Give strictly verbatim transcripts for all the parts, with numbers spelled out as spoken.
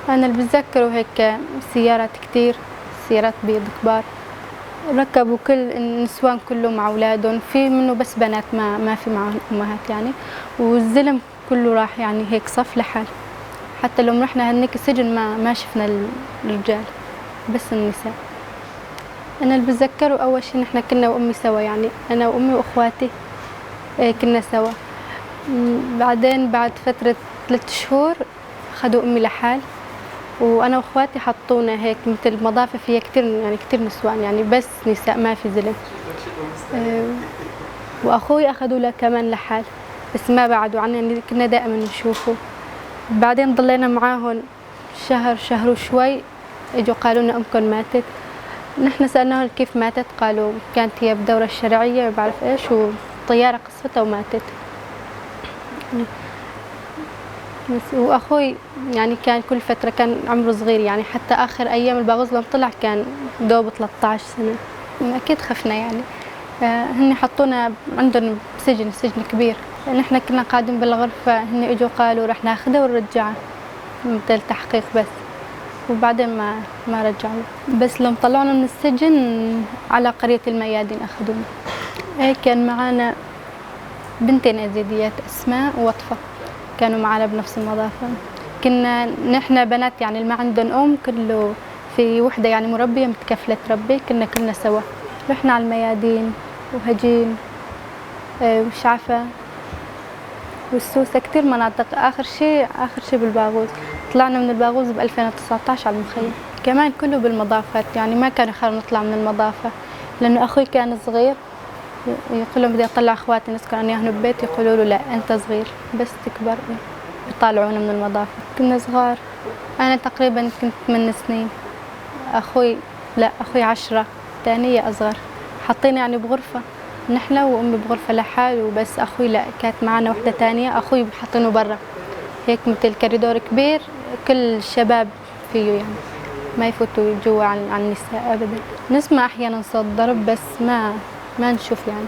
أنا اللي بتذكره هيك سيارات كتير، سيارات بيض كبار، ركبوا كل النسوان كله مع أولادهم، في منه بس بنات ما، ما في معهم أمهات يعني، والزلم كله راح يعني هيك صف لحال. حتى لو رحنا هنيك السجن ما، ما شفنا ال-، الرجال، بس النساء. أنا اللي بتذكره أول شي نحن كنا وأمي سوا، يعني أنا وأمي وأخواتي، إيه، كنا سوا. م، بعدين بعد فترة ثلاث شهور خدوا أمي لحال، وأنا وأخواتي حطونا هيك مثل مضافة فيها كتير، يعني كتير نسوان، يعني بس نساء ما في زلم. إيه، وأخوي أخدوا له كمان لحال، بس ما بعدوا عنا، يعني كنا دائما نشوفه. بعدين ضلينا معاهم شهر، شهر وشوي، اجوا قالوا لنا امكم ماتت. نحن سألناهم كيف ماتت، قالوا كانت هي بالدورة الشرعية ما بعرف ايش، والطيارة قصفتها وماتت. بس، واخوي يعني كان كل فترة، كان عمره صغير، يعني حتى آخر أيام الباغوز لما طلع كان دوب ثلاثة عشر سنة. أكيد خفنا يعني. آه، هني حطونا عندهم بسجن، سجن كبير. نحن كنا قاعدين بالغرفة، هني اجوا قالوا رح ناخذها ونرجعها. مثل تحقيق بس. وبعدين ما، ما رجعوه. بس لما طلعونا من السجن على قرية الميادين أخذونا. إيه، كان معانا بنتين أزيديات، أسماء ووطفة، كانوا معانا بنفس المضافة. كنا نحن بنات يعني اللي ما عندهم أم، كله في وحدة يعني مربية متكفلة تربي، كنا كلنا سوا. رحنا على الميادين وهجين، آه، وشعفة. والسوسة، كتير مناطق. آخر شي، آخر شي بالباغوز. طلعنا من الباغوز بألفين وتسعتاش على المخيم. كمان كله بالمضافات، يعني ما كانوا يخلونا نطلع من المضافة، لأنه أخوي كان صغير. ي-، يقول لهم: "بدي أطلع أخواتي نسكن أنا وياهم ببيت"، يقولوا له: "لا، أنت صغير، بس تكبر بيطالعونا من المضافة". كنا صغار. أنا تقريبًا كنت ثمان سنين. أخوي، لا، أخوي عشرة، تانية أصغر. حاطين يعني بغرفة، نحن وأمي بغرفة لحال، وبس أخوي لا، كانت معنا وحدة تانية، أخوي حاطينه برا، هيك متل كريدور كبير، كل الشباب فيه يعني، ما يفوتوا جوا عن، عن النساء أبدًا. نسمع أحيانًا صوت ضرب، بس ما، ما نشوف يعني.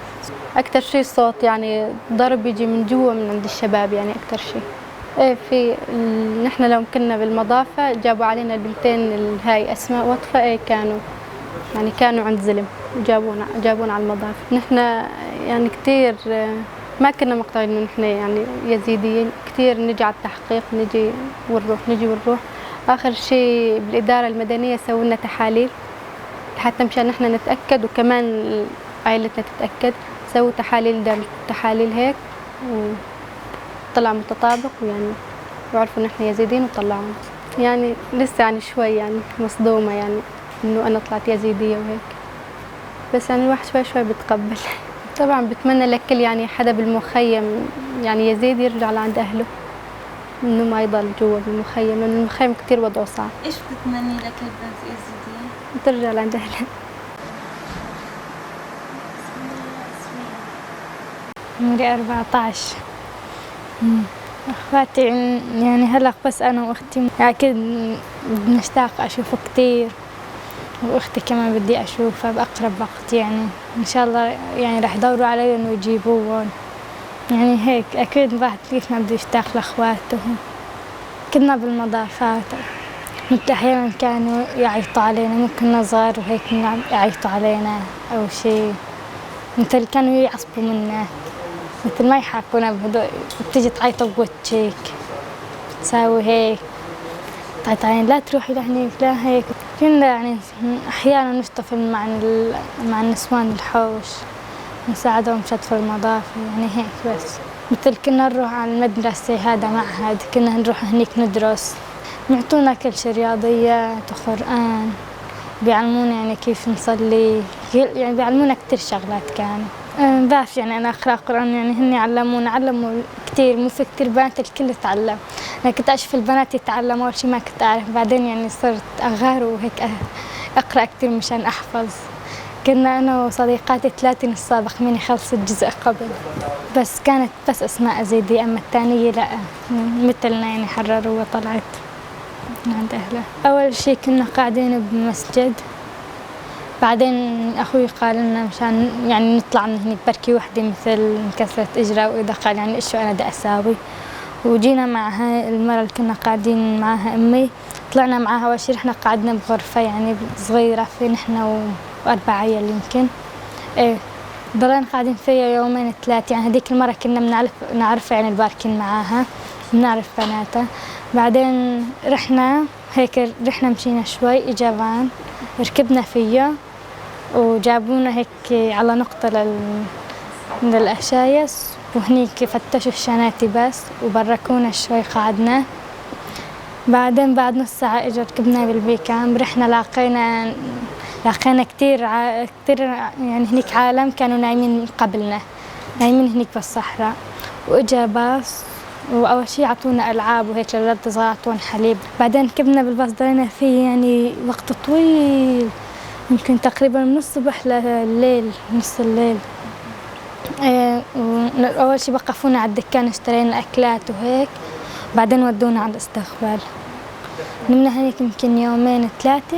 أكتر شي صوت يعني ضرب يجي من جوا، من عند الشباب يعني أكتر شي. إيه، في ال-، نحن لو كنا بالمضافة جابوا علينا البنتين ال-، هاي أسماء وطفة، إيه، كانوا، يعني، كانوا عند زلم وجابونا، جابونا على المضافة. نحن، يعني، كتير، آه، ما كنا مقتنعين إنه نحن، يعني، يزيديين. كتير نجي على التحقيق، نجي ونروح، نجي ونروح. آخر شي بالإدارة المدنية سووا لنا تحاليل، حتى مشان نحن نتأكد وكمان عائلتنا تتأكد. سووا تحاليل دم، تحاليل هيك، و طلع متطابق، ويعني، وعرفوا إن إحنا يزيدين وطلعونا. يعني، لسه، يعني، شوي، يعني، مصدومة، يعني، إنه أنا طلعت يزيدية وهيك. بس، يعني، الواحد شوي شوي بيتقبل. طبعًا بتمنى لكل، يعني، حدا بالمخيم، يعني، يزيد يرجع لعند أهله، إنه ما يضل جوا بالمخيم، لأنه المخيم كتير وضعه صعب. إيش بتتمني لكل بنت يزيدية؟ ترجع لعند أهلها. عمري أربعتاش. مم. أخواتي، يعني، هلق بس أنا وأختي. أكيد بنشتاق أشوفه كتير، وأختي كمان بدي أشوفها بأقرب وقت، يعني، إن شاء الله، يعني، رح يدوروا عليهم ويجيبوهم. يعني، هيك أكيد الواحد كيف ما بده يشتاق لأخواته. كنا بالمضافات، مثل أحيانًا كانوا يعيطوا علينا، مو كنا صغار وهيك كنا يعيطوا علينا أو شي، مثل كانوا يعصبوا منا، مثل ما يحاكونا بهدوء، بتيجي تعيط بوجهك، بتساوي هيك، تعيط علينا: "لا تروحي لهنيك، لا هيك". كنا يعني أحيانًا نشتغل مع ال-، مع النسوان الحوش. نساعدهم شطف المضافة، يعني هيك بس. مثل كنا نروح على المدرسة، هذا معهد، كنا نروح هنيك ندرس. بيعطونا كل شي، رياضيات وقرآن. بيعلمونا يعني كيف نصلي. كل-، يعني بيعلمونا كتير شغلات كانوا. آه، بعرف يعني أنا أقرأ قرآن، يعني هني علمونا، علموا كتير، مو في كتير بنات، الكل تعلم. أنا كنت أشوف البنات يتعلموا، أول شي ما كنت أعرف، بعدين يعني صرت أغار وهيك أ-، أقرأ كتير مشان أحفظ. كنا أنا وصديقاتي تلاتة نتسابق مين يخلص الجزء قبل، بس كانت بس أسماء زيدي، أما التانية لأ، متلنا يعني حرروها وطلعت من عند أهلها. أول شي كنا قاعدين بمسجد، بعدين أخوي قال لنا مشان يعني نطلع من هني، بركي وحدة مثل انكسرت إجرها وإيدها، قال يعني: "إيش شو أنا بدي أساوي؟" وجينا مع هاي المرة اللي كنا قاعدين معاها أمي، طلعنا معاها أول شي، رحنا قعدنا بغرفة يعني صغيرة، في نحنا وأربع عيال يمكن. إيه، ضلينا قاعدين فيها يومين ثلاثة، يعني هذيك المرة كنا بنعرف، نعرف يعني الباركين معاها، بنعرف بناتها. بعدين رحنا هيك، رحنا مشينا شوي، إجا فان، ركبنا فيه وجابونا هيك على نقطة لل-، للأشايس، وهنيك فتشوا الشناتي بس وبركونا شوي، قعدنا. بعدين بعد نص ساعة إجا ركبنا بالبيكام، رحنا لاقينا، لاقينا كتير ع-، كتير يعني هنيك عالم كانوا نايمين قبلنا، نايمين هنيك بالصحراء. وإجا باص، وأول شي عطونا ألعاب وهيك للولاد الصغار، عطونا حليب. بعدين ركبنا بالباص، ضلينا فيه يعني وقت طويل، يمكن تقريبًا من الصبح لليل، نص الليل. إيه، و-، أول شي وقفونا على الدكان، اشترينا أكلات وهيك، بعدين ودونا على الاستقبال. نمنا هنيك يمكن يومين ثلاثة،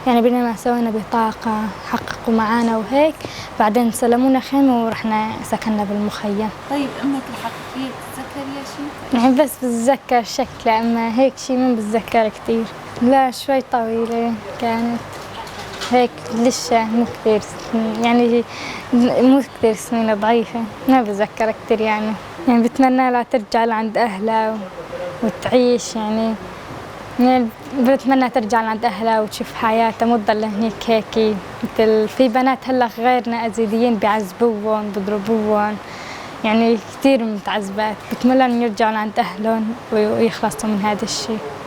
يعني بينما سوينا بطاقة، حققوا معانا وهيك، بعدين سلمونا خيمة ورحنا سكننا بالمخيم. طيب، أمك الحقيقية بتتذكر يا شيء؟ يعني بس بتذكر شكلها، أما هيك شي ما بتذكر كتير. لا، شوي طويلة كانت، هيك لسه مو كتير، يعني مو كتير سنين، ضعيفة، ما بتذكر كتير يعني. يعني بتمنى لها ترجع لعند أهلها و-، وتعيش يعني. يعني بتمنى ترجع لعند أهلها وتشوف حياتها، مو تضل هنيك هيك. مثل في بنات هلأ غيرنا أزيديين، بيعذبوهم، بيضربوهم، يعني كتير متعذبات. بتمنى لهم يرجعوا لعند أهلهم ويخلصوا من هذا الشي.